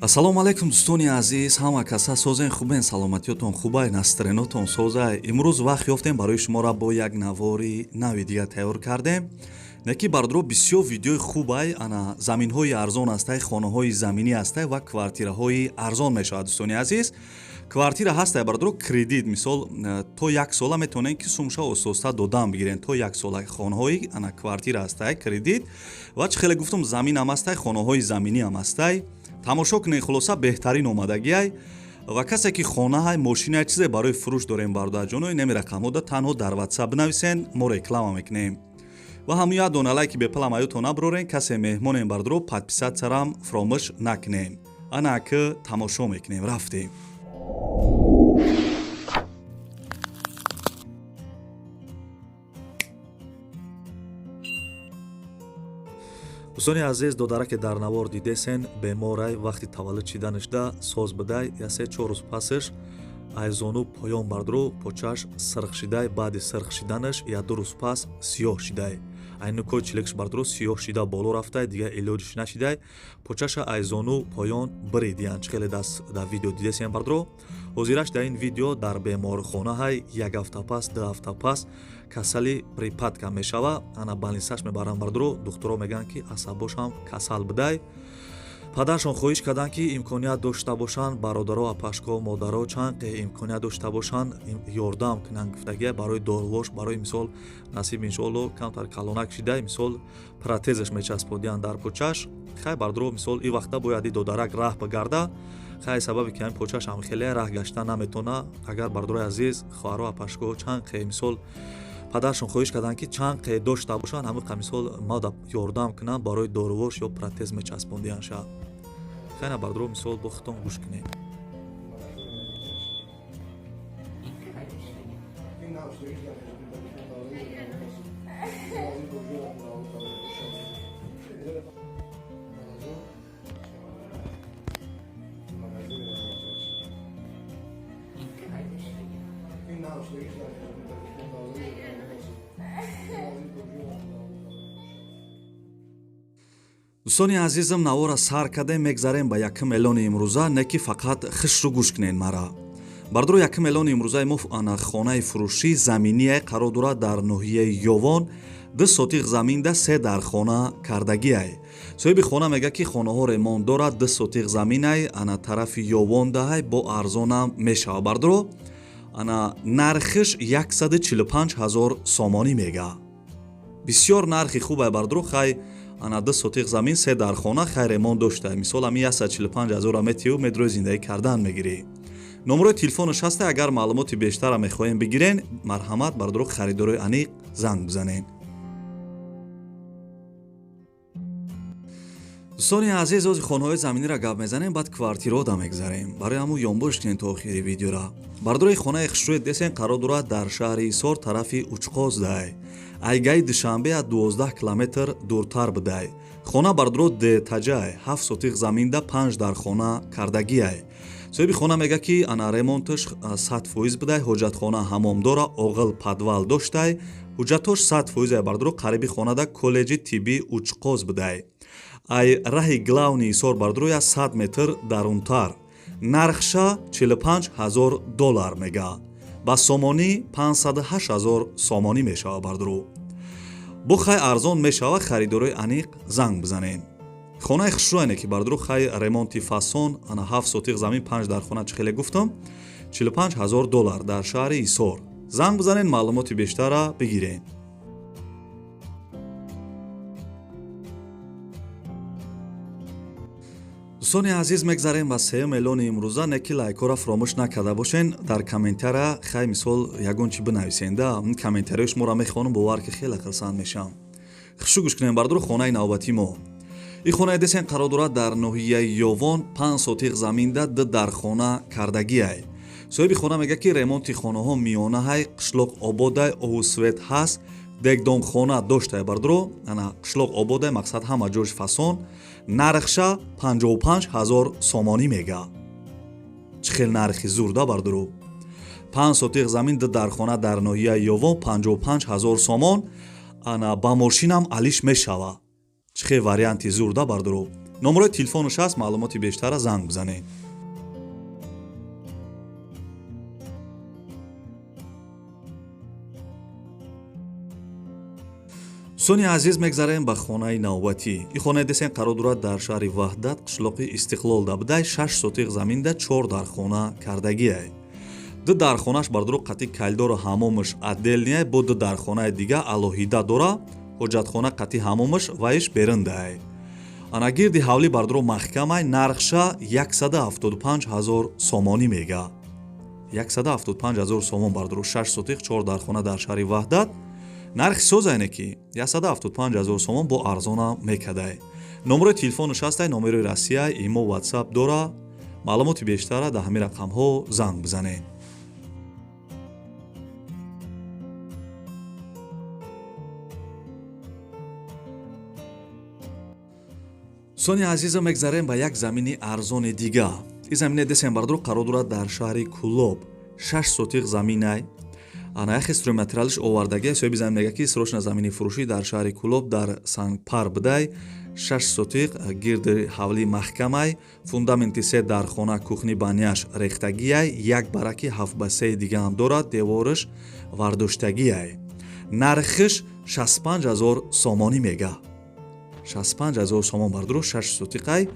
Ассалому алайкум, дӯстони азиз, ҳама каса созен, хубен, саломатиётон хубай, настроениятон созай. Имрӯз вақт ёфтем, барои шуморо бо як навори нави дигар тайёр кардем. Неки бардоро, бисёр видеои хубай, ана заминҳои арзон ҳастай, хонаҳои заминӣ ҳастай ва квартираҳои арзон мешавад, дӯстони азиз. Квартира ҳастай, бардоро, кредит, мисол, то як сола метавонем, ки сумша оҳиста додан бигирем, то як сола хонаҳои ана квартира ҳастай, кредит. Ва чӣ хеле гуфтум, замин ҳам ҳастай, хонаҳои заминӣ ҳам ҳастай. Тамошо кунед, хулоса, беҳтарин омадагиай. Ва касе ки хонаҳай, мошинай, чизе барои фурӯш дорем, бародарҷоно, инами рақамҳода танҳо дар ватсап бинависен, мо реклама мекунем. Ва ҳамун як дона лайки бепалам аюто наброрен, касе меҳмонем, бардоро, подписаться рам фаромӯш накунем. Ана ки тамошо мекунем, рафтем. Дӯстони азиз, додараке дар навор дидесен, беморай. Вақти таваллуд шиданашда соз бидай, я 3-4 рӯз пасаш айзону поён, бардро, почаш сирх шидай. Баъди сирх шиданаш я 2 рӯз пас сиёҳ шидай. Айнукои чилекш, бардро, сиёҳ шида боло рафтай, дигар илоҷиш нашидай, почаша айзону поён биридиян. Чӣ хеле даст дар видео дидесен, бардро, ҳозираш дар ин видео дар беморхонаҳай. Як ҳафта пас, 2 ҳафта пас касали припадка мешава, ана больница ш мебаранд, бардро. Духтуро мегӯянд, ки асабошам касал бидай. Падаршон хоҳиш карданд, ки имконият дошта бошанд, бародаро, апашко, модаро, чанд имконият дошта бошанд, ёрдам кунанд, гуфтагия, барои дорувош, барои мисол, насиб, иншоалло, камтар калонак шидай, мисол, протезаш мечасподиянд дар почаш. Хай, бардро, мисол, и вақта бояд и додарак раҳ бигарда. Хай, сабаби ки ҳамин почаш ҳам хеле раҳ гашта наметона. Агар, бардорои азиз, хоҳаро, апашко, чанд қе, мисол, падаршон хоҳиш карданд, ки чанд қе дошта бошанд, ҳамин мисол мада ёрдам кунанд, барои дорувош ё протез мечаспондиянд ша. Хайна, бардро, мисол, бо худтон гӯш кунед. Дӯстони азизам, навора сар кардем, мегзарем ба якум эълони имрӯза. Не ки фақат хишру гӯш кунед мара, бардоро. Якум эълони имрӯзаи мо ана хонаи фурӯшӣ заминие қарор дорад дар ноҳияи Ёвон, 2 сотиқ заминда се дар хона кардагиай. Соҳиби хона мегӯяд, ки хонаҳо ремонт дорад, 2 сотиқ заминай, ана тарафи Ёвон даҳай, бо арзонам мешава, бардоро. Ана нархиш 145 ҳазор сомонӣ мега, бисёр нархи хубай, бардоро. Хай, ана 2 сотиқ замин, се дар хона, хай, ремонт дошта. Мисол, ами 145 ҳазора метиҳу медрои зиндагӣ кардан мегирӣ. Номерои телефонаш ҳаста, агар маълумоти бештара мехоҳем бигирен, марҳамат, бардоро, харидорои аниқ занг бизанен. Дӯстони азиз, ози хонаҳои заминиро гап мезанем, баъд квартираода мегзарем. Барои ҳамун ёнбош кунем то охири видеора. Бардорои, хонаи хушрӯи десен қарор дорад дар шаҳри Ҳисор, тарафи Учқоздай, айгаи Душанбе аз 12 километр дуртар будай. Хона, бардоро, детаҷай, 7 сотиқ заминда панҷ дар хона кардагиай. Соҳиби хона мегӯяд, ки ана ремонташ 100% будай, ҳоҷатхона, ҳамом дора, оғил, подвал доштай, ҳуҷҷатош 100% ай, бардоро. Қариби хонада коллеҷи тиббии Учқоз будай, ай раҳи главный Ҳисор, бардоро, я 100 метр дарунтар. Нархша 45 ҳазор доллар мега, ба сомонӣ 508 ҳазор сомонӣ мешава, бардоро. Бо хай арзон мешава, харидорои аниқ занг бизанед. Хонаи хушрӯяне ки, бардоро, хай, ремонти фасон, ана 7 сотиқ замин, панҷ дар хона, чӣ хеле гуфтам, 45 ҳазор доллар дар шаҳри Ҳисор. Занг бизанед, маълумоти бештара бигиред. Дӯстони азиз, мегзарем ба сеюм эълони имрӯза. Не ки лайкҳоро фаромӯш накарда бошен, дар комментария, хай, мисол, ягон чӣ бинависенда. Комментариҳои шуморо мехонам, бовар ки хеле хурсанд мешавам. Хушу гӯш кунем, бардоро, хонаи навбатии мо. Ин хонаи десен қарор дорад дар ноҳияи Ёвон, 5 сотиқ заминда ду дар хона кардагиай. Соҳиби хона мегӯяд, ки ремонти хонаҳо миёнаҳай, қишлоқ ободай, оҳу свет ҳаст, дегдонхона доштай, бардоро. Ана қишлоқ ободай, мақсад, ҳама ҷош фасон. Нархша 55 ҳазор сомонӣ мега. Чӣ хел нархи зурда, бардоро! 5 сотиқ замин, ду дархона дар ноҳияи Ёвон, 55 ҳазор сомон. Ана ба мошинам алиш мешава. Чӣ хел варианти зурда, бардоро! Номерои телефонаш ҳаст, маълумоти бештара занг бизанед. Дӯстони азиз, мегзарем ба хонаи навбатӣ. Ин хонаи десен қарор дорад дар шаҳри Ваҳдат, қишлоқи Истиқлол дабудай, 6 сотиқ заминда 4 дархона кардагиай. 2 дархонаш бардоро қати калидору ҳамомаш отдельный, бо 2 дархонаи дига алоҳида дора, ҳоҷатхона қати ҳамомаш ваиш бериндай. Ана гирди ҳавлӣ бардоро маҳкамай, нархша 175 000 сомонӣ мега. 175 000 сомон бардоро, 6 сотиқ 4 дархона дар шаҳри Ваҳдат. Нархи созайне ки 175 000 сомон бо арзона мекадай. Номерои телефонаш ҳастай, номерои Россия, имо, WhatsApp дора. Маълумоти бештара дар ҳамин рақамҳо занг бизанед. Дӯстони азиза, мегзарем ба як замини арзони дига. Ин замине десен бардоро қарор дорад дар шаҳри Кулоб. 6 сотиқ заминай. Ана яхе стройматериалш овардагӣ. Соҳиби замин мегӯяд, ки срочно замини фурӯшӣ дар шаҳри Кулоб дар Сангпар бидай, 6 сотиқ гирди ҳавлӣ маҳкамай, фундаменти 3 дархона, кухни баняш рехтагиай, як бараки 7 ба 3 дигаам дорад, девораш вардоштагиай. Нархиш 65 000 сомонӣ мега. 65 000 сомон бардоро, 6 сотиқай.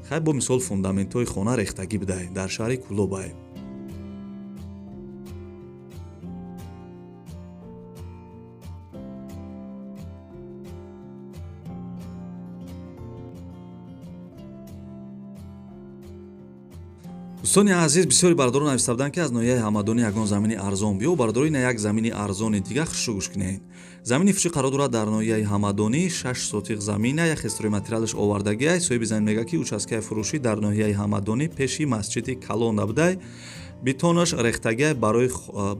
Хай бо мисол фундаментҳои хона рехтагӣ бидай, дар шаҳри Кулобай. Дӯстони азиз, бисёри бардорон нависта буданд, ки аз ноҳияи Ҳамадонӣ ягон замини арзон биё. Бардорои на як замини арзони дига, хушу гӯш кунед. Замини фурӯшӣ қарор дорад дар ноҳияи Ҳамадонӣ, 6 сотиқ замина, як стройматериалаш овардагиай. Соҳиби замин мегӯяд, ки участкаи фурӯшӣ дар ноҳияи Ҳамадонӣ пеши масҷиди калон набудай, бетонаш рехтагиай,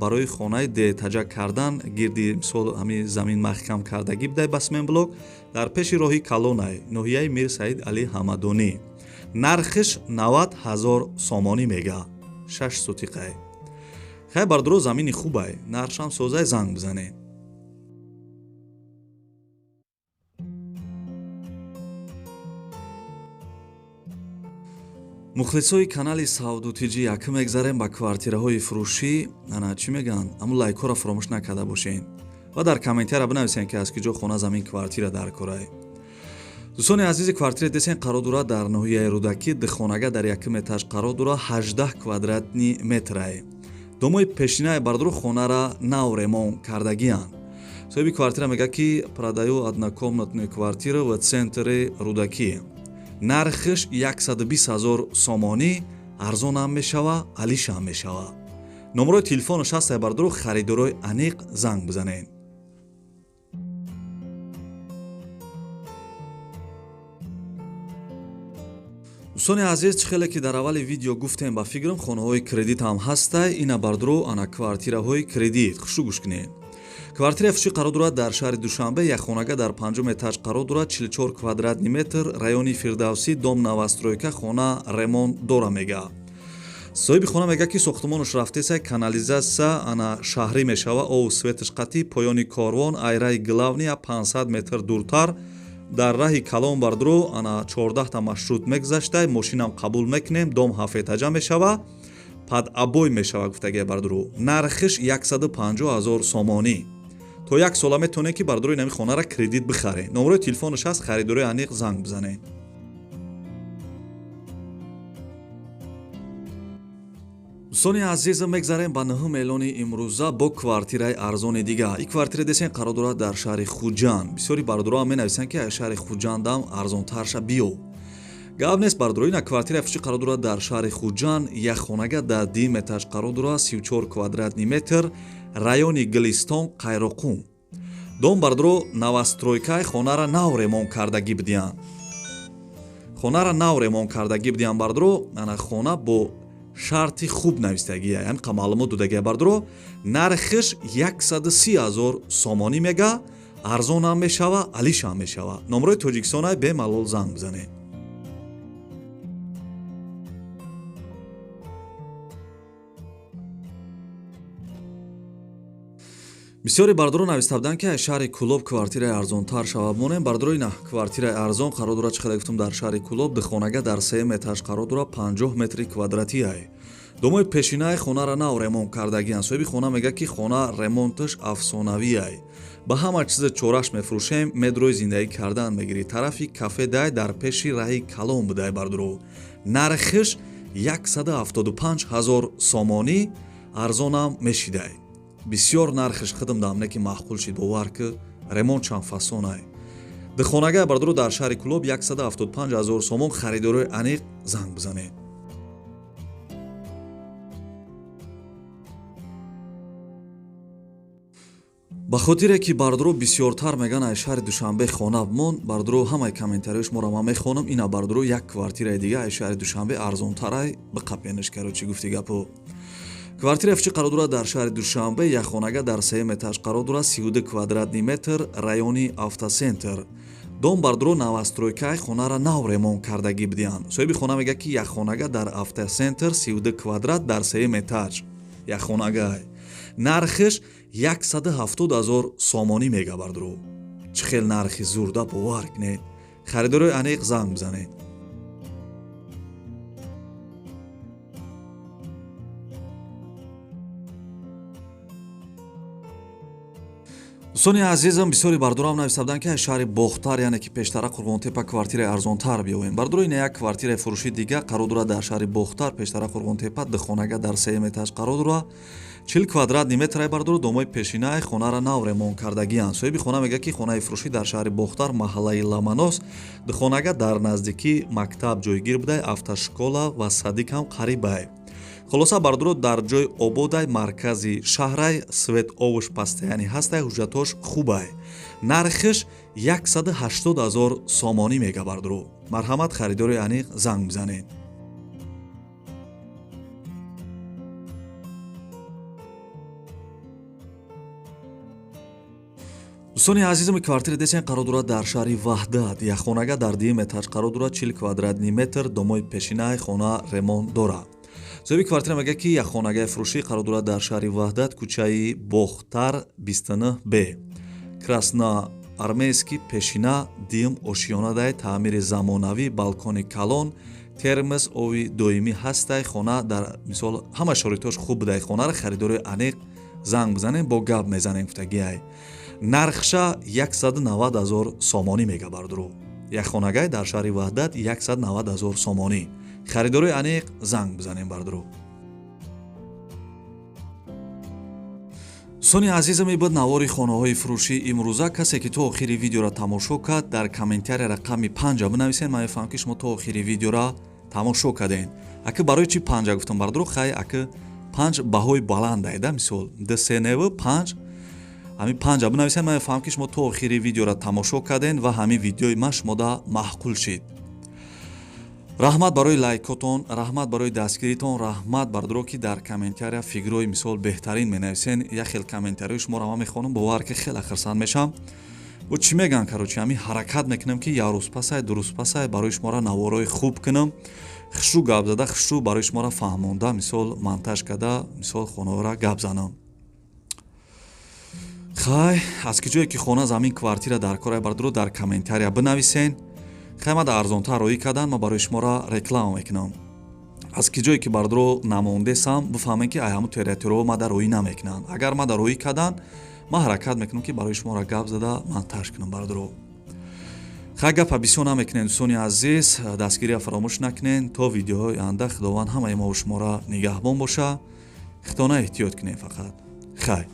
барои хонаи детаҷа кардан гирди мисол ҳамин замин маҳкам кардагӣ будай ба сменблок, дар пеши роҳи калонай, ноҳияи Мир Саид Али Ҳамадонӣ. Нархиш 90 000 сомонӣ мега, 6 сотиқай. Хай бардоро, замини хубай, нархшам созай, занг бизанед. Мухлисои канали Савдутиҷи, якм мегзарем ба квартираҳои фурӯшӣ. Ана чӣ мегӯянд, аммо лайкҳоро фаромӯш накарда бошед ва дар комментария бинависед, ки аз куҷо хона, замин, квартира дар корай. Дӯстони азизи, квартираи десен қарор дорад дар ноҳияи Рӯдакӣ, духонага дар якум этаж қарор дорад, 18 квадратный метрай. Домои пешинаи бардоро хонара нав ремонт кардагианд. Соҳиби квартира мегӯяд, ки продаю однокомнатную квартиру в центре Рӯдакӣ. Нархиш 120 000 сомонӣ, арзонам мешава, алишам мешава. Номерои телефонаш ҳастай бардоро, харидорои аниқ занг бизанед. Дӯстони азиз, чӣ хеле ки дар аввали видео гуфтем, ба фикрам хонаҳои кредит ҳам ҳастай. Ина бардоро, ана квартираҳои кредит, хушу гӯш кунед. Квартираи фурӯшӣ қарор дорад дар шаҳри Душанбе, як хонага дар панҷум этаж қарор дорад, 44 квадратный метр, райони Фирдавсӣ, дом новостройка, хона ремонт дора мега. Соҳиби хона мегӯяд, ки сохтумонаш рафтесай, канализатсия ана шаҳрӣ мешава, ову светаш қатӣ, поёни корвон, айраи главный 500 метр дуртар, дар раҳи калон бардро, ана 14та маршрут мегузаштай, мошинам қабул мекунем, дом ҳафтэтажа мешава, под обои мешава гуфтагия бардро. Нархиш 150 000 сомонӣ. То як сола метавонед, ки бардорои нами хонара кредит бихаред. Номерои телефонаш ҳаст, харидорои аниқ занг бизанед. Дӯстони азиз, мегзарем ба нӯҳум эълони имрӯза бо квартираи арзони дига. Ин квартира десен қарор дорад дар шаҳри Хуҷанд. Бисёри бардороам менависанд, ки аз шаҳри Хуҷандам арзонтарша биё. Гап нест бардоро, ина квартираи фурӯшӣ қарор дорад дар шаҳри Хуҷанд, як хонага дар дуюм этаж қарор дорад, 34 квадратный метр, райони Гулистон, Қайроқум. Дом бардоро новостройкаи, хонара нав ремонт кардагӣ бидиҳанд. Хонара нав ремонт кардагӣ бидиҳанд бардоро, ана хона бо шарти хуб навистагия, ҳамин маълумот додагия бардоро. Нархиш 130 000 сомонӣ мега, арзонам мешава, алишам мешава. Номерои Тоҷикистонай, бемалол занг бизанед. Бисёри бардоро нависта буданд, ки аз шаҳри Кӯлоб квартираи арзонтар шава монем. Бардорои, на квартираи арзон қарор дорад, чӣ қадар гуфтум, дар шаҳри Кӯлоб духонага дар сеюм этаж қарор дорад, 50 метри квадратиай. Домои пешинаи хонара нав ремонт кардагианд. Соҳиби хона мегӯяд, ки хона ремонташ афсонавиай. Ба ҳама чизи чораш мефурӯшем, медрои зиндагӣ кардан мегирӣ. Тарафи кафе дай, дар пеши раҳи калон будай, бардоро. Нархиш 175 ҳазор сомонӣ, арзонам мешидай. Бисёр нархиш хидм дам не ки маъқул шид, бовар ки, ремонт чанд фасонай. Духонагай, бардоро, дар шаҳри Кӯлоб 175 ҳазор сомон. Харидорои аниқ занг бизанед. Ба хотире ки, бардоро, бисёртар мегӯянд аз шаҳри Душанбе хона бимон, бардоро, ҳамаи комментариҳои шуморо ман мехонам. Ина, бардоро, як квартираи дига аз шаҳри Душанбе арзонтарай, биқапениш. Короче, гуфти гапо, квартираи фурӯшӣ қарор дорад дар шаҳри Душанбе, якхонага дар сеюм этаж қарор дорад, 32 квадратный метр, райони Автоцентр. Дом, бардоро, новостройкаи, хонара нав ремонт кардагӣ будиянд. Соҳиби хона мегӯяд, ки якхонага дар Автоцентр, 32 квадрат, дар сеюм этаж, якхонагай, нархиш 170 ҳазор сомонӣ мега. Бардоро, чӣ хел нархи зурда, бовар кунед. Харидорои аниқ занг бизанед. Дӯстони азизам, бисёри бардорам нависта буданд, ки аз шаҳри Бохтар, яъне ки пештара Қурғонтепа, квартираи арзонтар биёвем. Бардоро, ина як квартираи фурӯши дига қарор дорад дар шаҳри Бохтар, пештара Қурғонтепа, духонага дар сеюм этаж қарор дорад, 40 квадратный метрай. Бардоро, домои пешинаи хонара нав ремонт кардагианд. Соҳиби хона мегӯяд, ки хонаи фурӯшӣ дар шаҳри Бохтар, маҳаллаи Ламанос, духонага дар наздикии мактаб ҷойгир будай, автошкола ва садик ҳам қарибай. Хулоса, бардоро, дар ҷои ободай, маркази шаҳрай, свет овуш постоянный ҳастай, ҳуҷҷатош хубай. Нархиш 180 ҳазор сомонӣ мега. Бардоро, марҳамат, харидори аниқ занг бизанед. Дӯстони азизам, квартира десен қарор дорад дар шаҳри Ваҳдат, якхонага дар дуюм этаж қарор дорад, 40 квадратный метр, домои пешинаи хона ремонт дорад. Соҳиби квартира мегӯяд, ки якхонагаи фурӯшӣ қарор дорад дар шаҳри Ваҳдат, кӯчаи Бохтар, 29 б, Красноармейский, пешина, дуюм ошёнадай, таъмири замонавӣ, балкони калон, термос, ови доимӣ ҳастай. Хона дар мисол ҳама шароитош хуб будай. Хонара харидори аниқ занг бизанем, бо гап мезанем гуфтагиай. Нархша 190 ҳазор сомонӣ мега. Бардоро, якхонагай дар шаҳри Ваҳдат, 190 ҳазор сомонӣ. Харидорои аниқ занг бизанем. Бардоро, дӯстони азизам, ин буд навори хонаҳои фурӯшии имрӯза. Касе ки то охири видеоро тамошо кард, дар комментария рақами панҷа бинависед, ман мефаҳмам, ки шумо то охири видеоро тамошо кардем. Аки барои чӣ панҷа гуфтам, бардоро? Хай, аки панҷ баҳои баландай да, мисол дсеневу панҷ, ҳамин панҷа бинависед, ман мефаҳмам, ки шумо то охири видеоро тамошо кардем ва ҳамин видеои ман шумода маъқул шид. Раҳмат барои лайкотон, раҳмат барои дастгиритон, раҳмат, бардоро, ки дар комментария фикрҳои мисол беҳтарин менависен. Як хел комментариҳои шуморо ман мехонам, бовар ки хеле хирсанд мешавам. Бо чӣ мегӯянд, короче, ҳамин ҳаракат мекунам, ки як рӯз пасай, ду рӯз пасай барои шуморо наворои хуб кунам, хушрӯ гап зада, хушрӯ барои шуморо фаҳмонда, мисол монтаж карда, мисол хонаҳоро гап занам. Хай, аз ки ҷое ки хона, замин, квартира дар корай, бардоро, дар комментария бинависен. Хай, мада арзонтар роӣ кардан, ман барои шуморо реклама мекунам. Аз ки ҷое ки, бардоро, намондесам, бифаҳмем, ки ай ҳамун территорияҳо мада роӣ намекунанд. Агар мада роӣ кардан, ман ҳаракат мекунам, ки барои шуморо гап зада монтаж кунам. Бардоро, хай, гапа бисёр намекунем. Дӯстони азиз, дастгирия фаромӯш накунен. То видеоҳои оянда Худованд ҳамаи мову шуморо нигаҳбон боша. Хитона эҳтиёт кунем фақат. Хай.